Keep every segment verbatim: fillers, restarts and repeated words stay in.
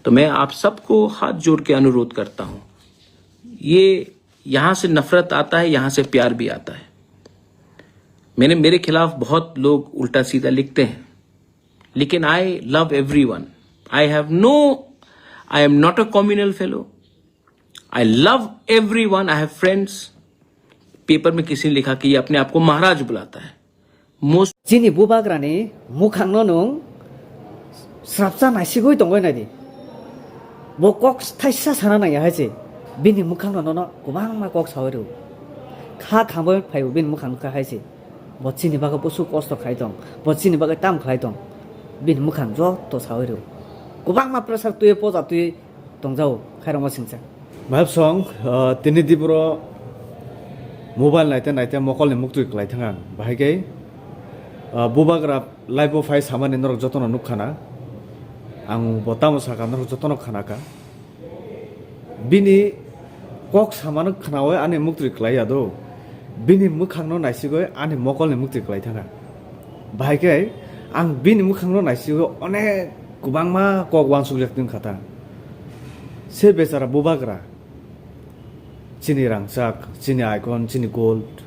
तो मैं आप सबको हाथ जोड़ के अनुरोध करता हूँ, ये यहाँ से नफरत आता है, यहाँ से प्यार भी आता है। मैंने, मेरे खिलाफ बहुत लोग उल्टा सीधा लिखते हैं, लेकिन I love everyone. I have no, I am not a communal fellow. I love everyone. I have friends. Paper में किसी ने लिखा कि ये अपने आप को महाराज बुलाता है। Most Chini bubagrani mukhangno nwng srapsa naisigwi tongwi naidi. Bo kok thaisa sana nangya hai se. Bini mukhangno nono kwbangma kok sawi rw. Kha khambwi phaibo bini mukhang nukha hai se. Bo chini bagwi busu kosto khai tong. Bo chini bagwi tam khlai tong. Bini mukhang joto sawi rw. Kwbangma pressure twi poja twi tongjao khairokma singcha. Bahai bwsong, ah, tini diboro mobile naite naite mokolni muktwi kwlai thang ang. Bahai khe, ah, bubagra live o phai samani norok jotono nukha na. Ang bo tamo sakha norok jotono khana kha. Bini kok samano khnawi ani muktwi kwlai ya do. Bini mwkhangno naisigwi ani mokolni muktwi kwlai thang kha. Bahai khe ang bini mwkhangno naisigwi onek kwbangma kok uansukjak tong kha ta. Se bechara bubagra, chini rangchak, chini icon, chini gold.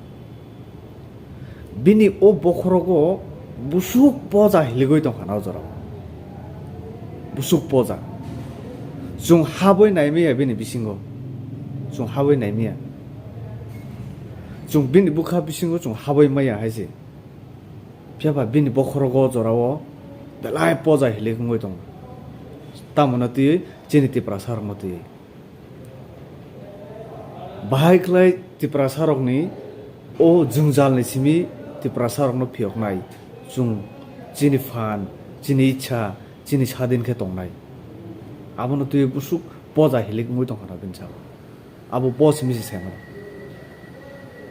Bini o bokhorogo busuk poja hiligwi tongkha na o jorao. Busuk poja. Chwng habwi naimaya bini bisingo. Chwng habwi naimaya. Chwng bini bwkha bisingo chwng habwi maya hai se. Phiya ba bini bokhorogo jorao belai poja hilik wngwi tongo. Tamoni twiwi chini Tiprasa rokno twiwi. Bahai khlai Tiprasa rokni o jwngjalni simi Tiprasa rokno phiyoknai. Chwng chini phan, chini ichha, chini sadin khe tongnai. Abono twiwi busuk poja hilik wngwi tongkha na bini salo. Abo bo simi se saimano.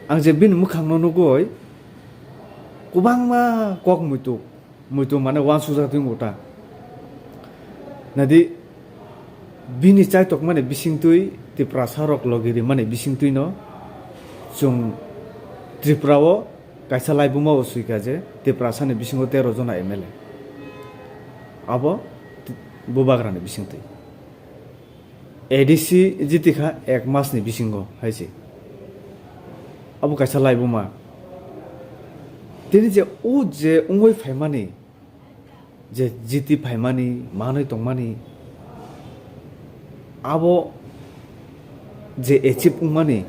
Ang je bini mwkhangno nugwi kwbangma kok muitu, muitu mane uansukjak twi wngkha ta. Nadi bini chaitokmani bisingtwi Tiprasa rok logi rimani bisingtwino chwng Tripura o kaisa laibuma o swikha je Tiprasa ni bisingo tero jona M L A. Abo bubagra ni bisingtwi. A D C jiti kha ek mas ni bisingo hai se. Abo kaisa laibuma. Tini je o je wngwi phaimani, je jiti phaimani, manwi tongmani, abo je achieve wngmani,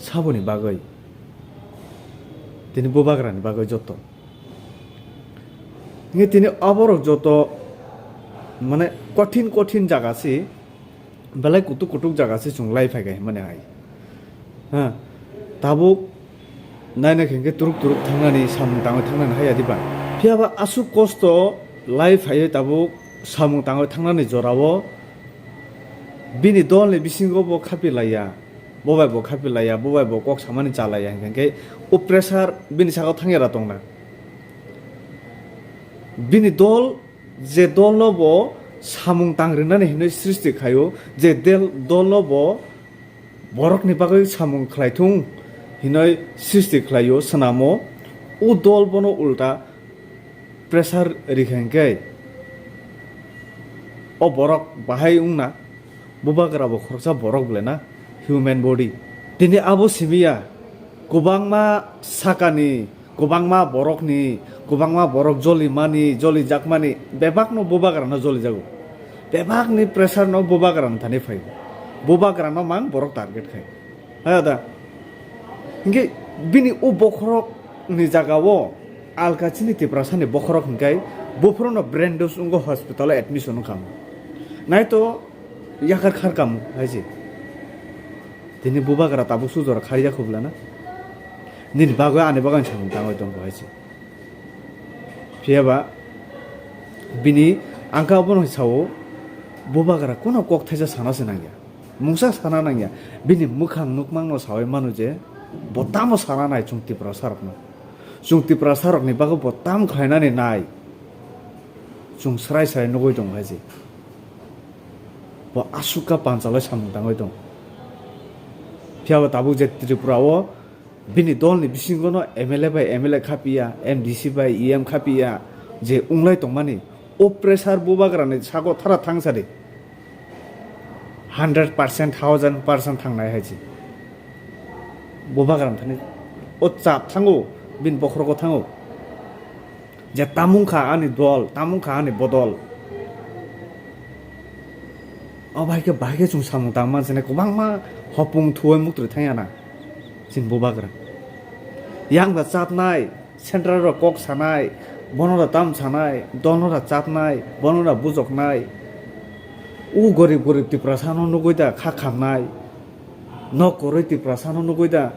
saboni bagwi, tini bubagrani bagwi joto. Hingke tini aborok joto mane kothin kothin jaga se, belai kutuk kutuk jaga se chwng lai phaikha hinmani hai. Ha, tabuk naina hingke turuk turuk thangnani, samung tangwi thangnani hai ya diba? Phiya ba aswk kosto lai phaiwi tabuk samung tangwi thangnani jorao bini dolni bisingo bo khapi laiya. Bo bai bo khapi laiya, bo bai bo kok samani cha laiya, hingkha khe o pressure bini sakao thangya ra tongna. Bini dol, je dolno bo samung tang rinani hinwi srishti khaio, je del-, dolno bo borokni bagwi samung khlai thung hinwi srishti khlaio, swnamo, o dol bono ulta pressure rikha hinkhe o borok bahai wngna. Bubagra bo khoroksa borok bole na, human body. Tini abo simi ya, kwbangma sakani, kwbangma borokni, kwbangma borok joli mani, joli jakmani, bebakno bubagrano joli jago. Bebakni pressure no bubagrano thani phai. Bubagrano mang borok target khai. Haya da. Hingke bini o bokhorok ni jaga o alka chini Tiprasa ni bokhorok hingkai buphuru no brain damage wngkha hospital o admission wngkha. Naito yakar khar kam hai se. Tini bubagra tabuk sujor kharya khubla na. Nini bagwi ani bagwi samung tangwi tongkha hai se. Phiya ba bini angka abono sao bubagra kono kok thaisa sana se nangya. Mungsa sana nangya, bini mwkhang nukmangno sawi mano je, bo tamo sana nai chwng Tiprasa rokno. Chwng Tiprasa rokni bagwi bo tam khlainani nai. Chwng srai srai nugwi tongo hai se. Bo aswk kha panchalwi samung tangwi tongo. Phiya bo tabuk je Tripura o bini dolni bisingono M L A bai M L A khapiya, M D C bai E M khapiya, je wnglai tongmani, O pressure bubagrani sago thara thangsari hundred percent, thousand percent thangnai hai se. Bubagrani thani o chap thango, bini bokhorogo thango. Je tamung kha ani dol, tamung kha ani bodol. O bahai khe, bahai khe chwng samung tang man sene kwbangma hopung thuwi muktwi thangya na chini bubagra. Yang da chapnai, central rok kok sanai, bono da tam sanai, dono da chapnai, bono da bujoknai. U gorib gorib Tiprasa no nugwi da kha khamnai. Nok kwrwi Tiprasa no nugwi da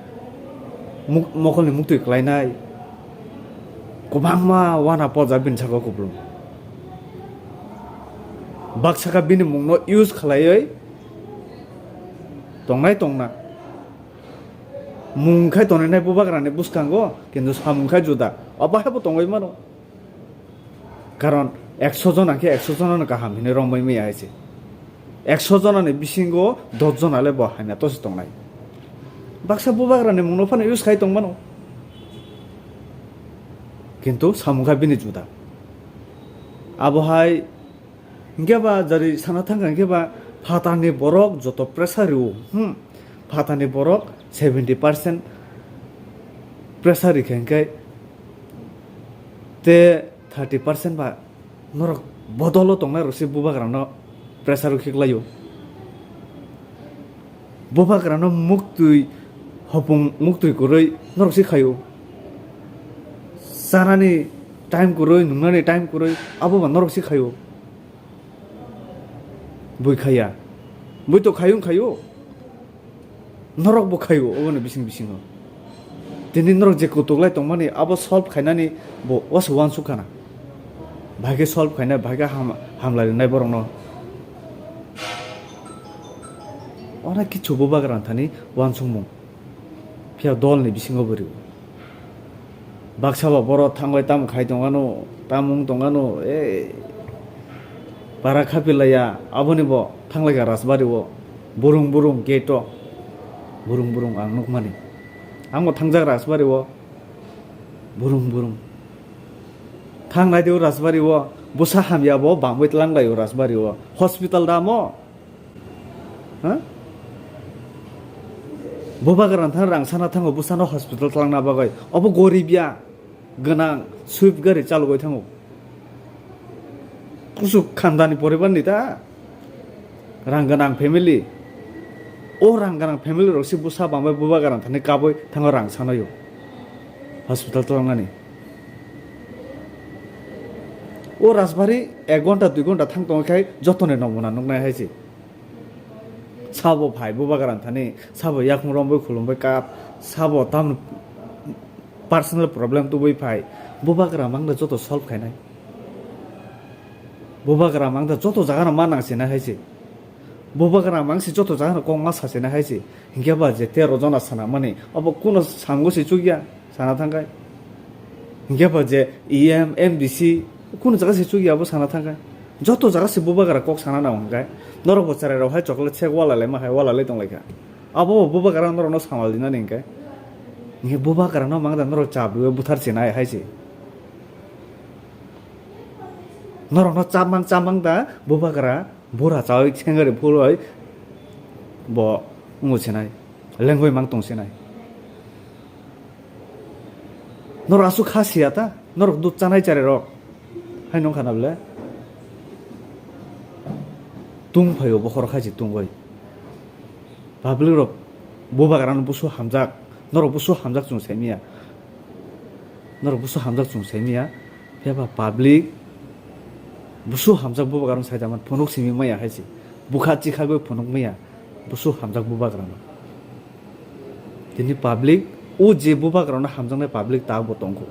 muk-, mokolni muktwi klainai. Kwbangma wana poja bini saka kuplung. Baksa kha bini mungno use khlaiwi tongnai tongna. Mung khai tongnainai bubagrani bwskango, kintu samung khai juda. Obo haibo tongwi mano. Karon ekso jona khe ekso jonano kaham hinwi romwi maya hai se. Ekso jonani bisingo dos jona le bo hamya tosi tongnai. Baksa bubagrani mungno phano use khai tongmano. Kintu samung kha bini juda. Abo hai hinkhe ba jari sana thangkha hinkhe ba phatarni borok joto pressure rwo. Hmm. Phatarni borok seventy percent pressure rikha hinkhe te thirty percent ba norok bodolo tongnai rok se bubagrano pressure o khiklaio. Bubagrano muktwi hopung muktwi kwrwi norok se khaio. Chanani time kwrwi, nungnani time kwrwi, abo ba norok se khaio. Bui khaya. Bui to khayung khayo. Norok bo khayo oboni bising bisingo. Tini norok je kutuk lai tongmani abo solve khainani bo wasa uansuk khana. Bahai khe solve khainai, bahai khe ham-, hamlai rinai borokno. Onek kichu bubagra thani uansukmung. Phiya dolni bisingo bo rio. Baksa ba borok thangbai tamo khai tongano, tamo wng tongano, e, para khapilaiya, aboni bo thanglaikha Rajbari o, burung burung gate o, burung burung ang nukmani. Ang bo thangjak Rajbari o, burung burung. Thangnai de o Rajbari o, bwsa hamya bo bangwi tlanglai o Rajbari o, hospital da mo? Ha? Bubagra thang rang sana thango bwsano hospital tlangna bagwi. Obo gorib ya, gwnang, Swift gari chalogwi thango. Kusuk khandani poribar ni ta. Rang gwnang family. O rang gwnang family rok se bwsa bangbai bubagra thani kabui thango rang sanoyo. Hospital tlangnani. O Rajbari ek ghonta dui ghonta thang tongwi khai jotoni nomuna nuknai hai se. Sabo phai bubagra thani, sabo yakung romwi khulumwi kap, sabo tamni personal problem tubui phai, bubagra mangda joto solve khainai. Bubagra mangda joto jagano ma nang sinai hai se. Bubagra mang se joto jagano kok ma sa sinai hai se. Hinkhe ba je tero jona sana mani, abo kuno samgo se chukya. Sana thangkhe. Hinkhe ba je E M, M D C, kunu jaga se chukya abo sana thangkhe. Joto jaga se bubagra kok sana nang hwnkhe. Norok bo cherai rok hai chocolate sek wala lai ma hai wala lai tong lai kha. Abo bo bubagra norok no samal dinani hinkhe. Hinkhe bubagra no mangda norok chap rwui buthar chinai hai se. Norok no chapmang chapmang da bubagra bura chawi sengari phuloi bo wngwi chinai. Lengwi mang tong chinai. Norok aswk kha siya ta, norok duk chanai chari rok. Hai nung khana bole. Tung phaio bokhorok hai se tungoi. Public rok bubagra no busu hamjak, norok busu hamjak chwng saimanya. Norok busu hamjak chwng saimanya. Phiya ba public busu hamjak bubagra no saida man phunuk simi maya hai se. Bukha chikhagwi phunuk maya. Busu hamjak bubagrano. Tini public, o je bubagrano hamjaknai public ta bo tongkho.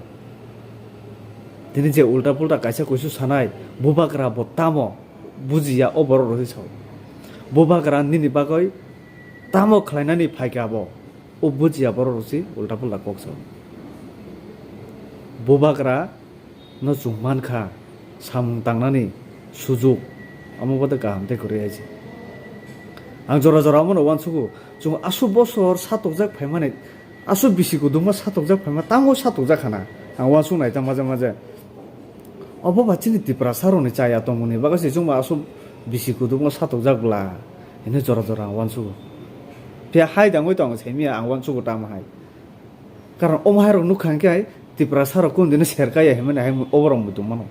Tini je ulta pulta kaisa kuisu sanai, bubagra bo tamo bujiya o borok rok se sao. Bubagra nini bagwi tamo khlainani phaikha bo, o bujiya borok rok se ulta pulta kok sao. Bubagra no chwng mankha, samung tangnani sujuk, omo bode kaham tei kwrwi hai se. Ang jora jora omono uansugo, chwng aswk bosor satokjak phaimani, aswk bisi kwdwkma satokjak phaima, tamo satokjak khana. Ang uansuk nai ta maje maje. Obo ba chini Tiprasa rokni chaya tongmungni bagwi se chwngma aswk bisi kutung o satokjak bwla hinwi jora jora ang uansugo. Phiya hai dangwi tong saimanya ang uansugo tamo hai. Karon omo hai rok nukha hinkhe hai Tiprasa rok kundino serkaya hinmani hai oborok muitu mano.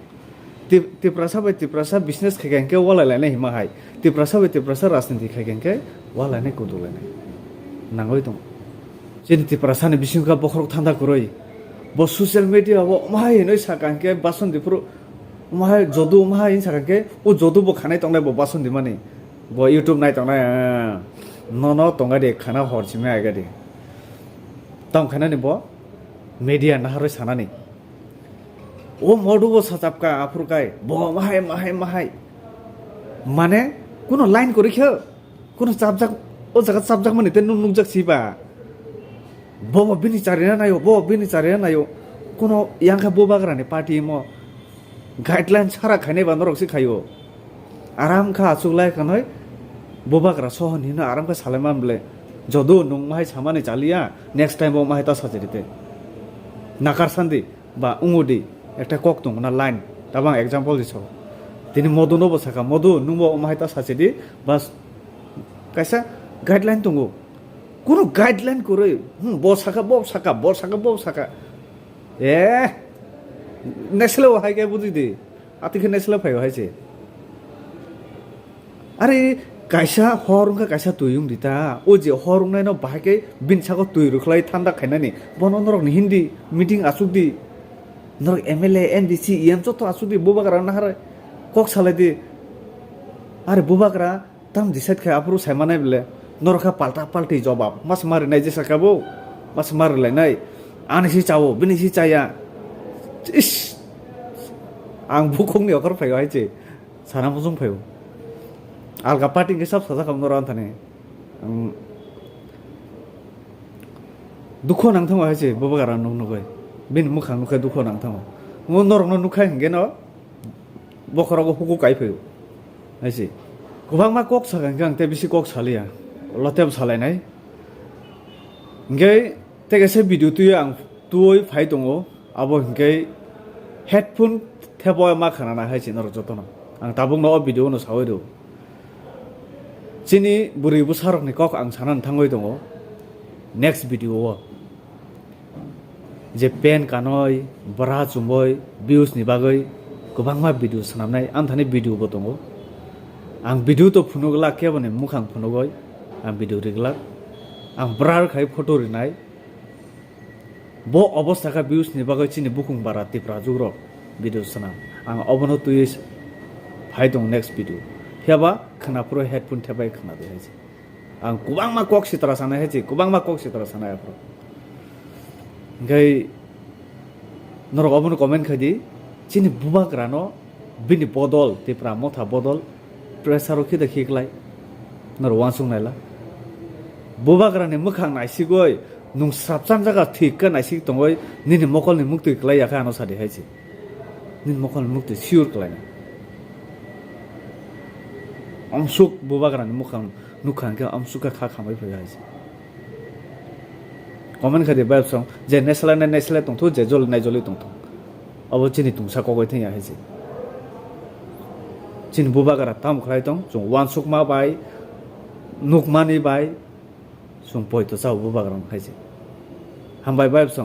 Tip-, Tiprasa bai Tiprasa business khaikha hinkhe walai lainai hima hai. Tiprasa bai Tiprasa rajniti khaikha hinkhe walainai kudu lainai. Nangwi tong. Chini Tiprasani bisingkha bokhorok thanda kwrwi. Bo social media o omo hai hinwi sakha hinkhe Bason Diphuru omo hai jodu omo hai hinwi sakha hinkhe o jodu bo khanai tongnai bo Bason Dimani. Bo YouTube nai tongnai, ah, nono tongga di khana hor simi aiga di. Tong khanani bo media naharwi sanani. O modu bo sachapka aphuru kai bo mahai mahai mahai. Mane kuno line kwrwi khe kuno chapjak o jaga chapjak mani te nuk nukjak si ba. Bo bo bini charina nayo, bo bo bini charina nayo. Kuno yang khe bubagrani party mo guideline sara khainai ba norok se khaio. Aram kha achuk lai khanoi bubagra sohon hino aram khe salai man ble. Jodu nung mahai samani chaliya, next time bo mahai ta sachi rite. Nakar sandi ba ungudi ekta kok tong na line. Tabang example di so. Tini modu no bo saka, modu nung bo mahai ta sachi di, bas kaisa guideline tongo. Kuno guideline kwrwi, hmm, bo saka, bo saka, bo saka, bo saka. Eh, nesle o hai khe buji di. Ati khe nesle phaio hai se. Are kaisa hor wngkha kaisa twi wng di ta. O je hor wngnai no bahai khe bini saka twi rwkhlai thanda khainani. Bono norok ni hindi meeting achuk di. Norok M L A, M D C, E M joto achuk di bubagra naharai. Kok salai di. Are bubagra tam decide khai aphuru sai manai bole, norok kha palta palti jobab. Mas mari nai jesa kha bo. Mas mari lai nai. Ani si chawo, bini si chaya. Is. Ang bukhong ni okor phaio hai che. Sana mujung phaio. Alga party ke sab saja kam norok anthani. Ang dukho nang thango hai che, bubagra nuk nugui. Bini mukhang nukhai dukho nang thango. Ngo norok no nukhai hingke no. Bokhorogo huku kai phaio. Hai se. Kwbangma kok sakha hingke ang tei bisi kok saliya. Lotep salainai. Hingke tei kaisa video tuyo ang tuoi phai tongo. Abo hingke headphone thebo ma khanana hai se norok jotono. Ang tabukno o video no sawi rw. Chini bwrwi bwsarokni kok ang sanani thangwi tongo next video o. Je pen kanoi, bwra chumui, views ni bagwi kwbangma video swnamnai, anthani video bo tongo. Ang video to phunuk glak, keboni mukhang phunugwi ang video ri glak. Ang bwra rwkhai photo rinai. Bo obostha kha views ni bagwi chini bukhung bara Tipra jugrok video swnam. Ang obono twiwi phai tongo next video. Phiya ba khwna phuru headphone thepai khwna di hai se. Ang kwbangma kok sitra sanai hai se, kwbangma kok sitra sanai aphuru. Hingke norok obono comment khai di, chini bubagrano bini bodol, Tipra Motha bodol, pressure o khida khiklai. Norok uansuk naila. Bubagrani mwkhang naisigoi, nwng srapchan jaga thik khe naisik tongoi, nini mokolni muktwi klai ya khe ano sadi hai se. Nini mokolni muktwi sure klaina. Amsuk bubagrani mwkhang nukha hwnkhe amsuk khe kha khamai phai hai se. Comment khai di bai song, je neslai nai neslai tongthu, je joli nai joli tongthu. Abo chini tungsa kogoi thangya hai se. Chini bubagra tam khlai tong, chwng uansukma bai, nukmani bai, chwng poito chao bubagra hai se. Hambai bai song.